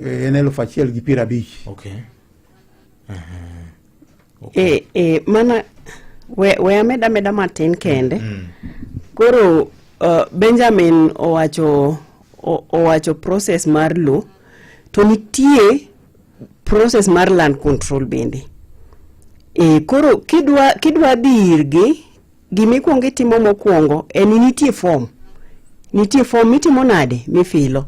En 1050. E mana we ameda meda matin kende. Koro Benjamin owacho process mar lo, to nitie process mar land control bende. Koro kidwa dhi irgi, gimikwongo itimo mokwongo en ni nitie form. Nitie form mitimo nade mifilo.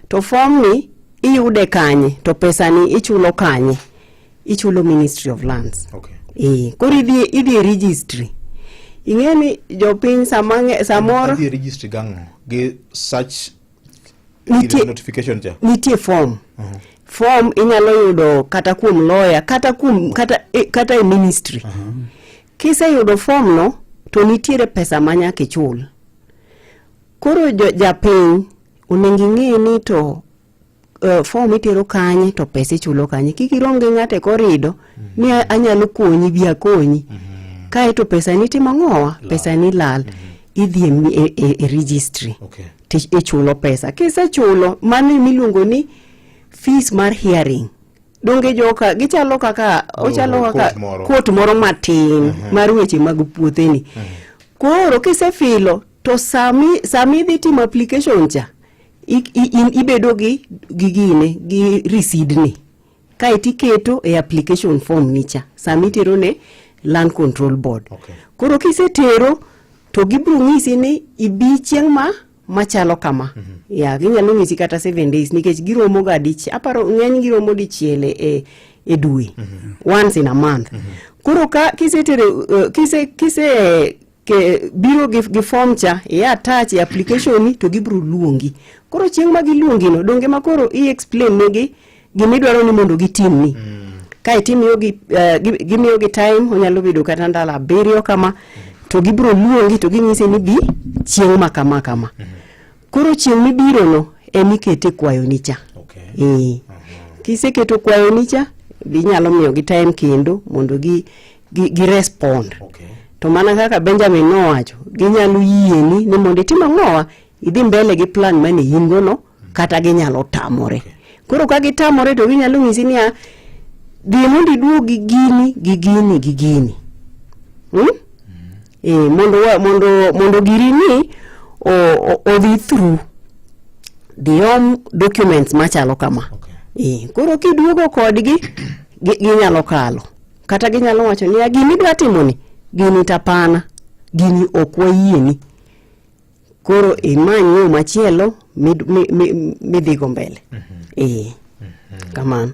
To form ni iyude kanye to pesa ni ichulo kanye? Ichulo Ministry of Lands. Koro idhi e registry. Ing'e ni jopiny samoro Adhi e registry gang'o? Gi search notification cha. Nitie form. Form inyalo yudo kata kuom lawyer, kata kuom kata e ministry. Kiseyudo form no to nitiere pesa ma nyaka ichul. Koro japiny onego ing'e ni to form itero kanye to pesa ichulo kanye. Kik irom gi ng'ato e korido ni anyalo konyi, bi akonyi. Kae to pesa ni timo ang'owa? Pesa ni lal. Idhi e registry. To ichulo pesa. Kisechulo, mano emiluongo ni fees mar hearing. Donge joka gichalo kaka ochalo court kaka moro. court moro matin mar weche mag puotheni. Koro kisefilo to sami idhi timo application cha ibedo gi gine gi receipt ni. Kae tiketo e application form ni cha sami itero ne Land Control Board. Koro kisetero to gibiro nyisi ni ibi chieng' ma machalo kama. Ya, ginyalo nyisi kata 7 days nikech giromo ga aparo ng'eny giromo dichiel e dwe. Once in a month. Koro ka kisetero, kise ke biro gi form cha i attach e application ni to gibiro luongi. Koro chieng' ma giluongi no donge ma koro i explain negi gimidwaro ni mondo gitimni. Kae timiyogi gimiyogi time, onyalo bedo kata ndalo 7 kama, to gibiro luongi to ginyisi ni bi chieng' ma kama kama. Koro chieng' mibiro no emikete kwayoni cha. Kiseketo kwayoni cha, ginyalo miyogi time kendo mondo gi respond. To mana kaka Benjamin nowacho, ginyalo yieni ni mondo itim ang'owa, idhi mbele gi plan mane in go no, kata ginyalo tamore. Koro ka gitamore to ginyalo nyisi niya, dhi mondo iduog gi gini, gi gini, gi gini. Mondo giri ni odhi through. Dhi om documents machalo kama. Koro kiduogo kodgi, ginyalo kalo. Kata ginyalo wacho niya, gini idwa timo ni, gini tapana, gini ok wayieni. Koro imany yo machielo midhigo mbele. Kamano.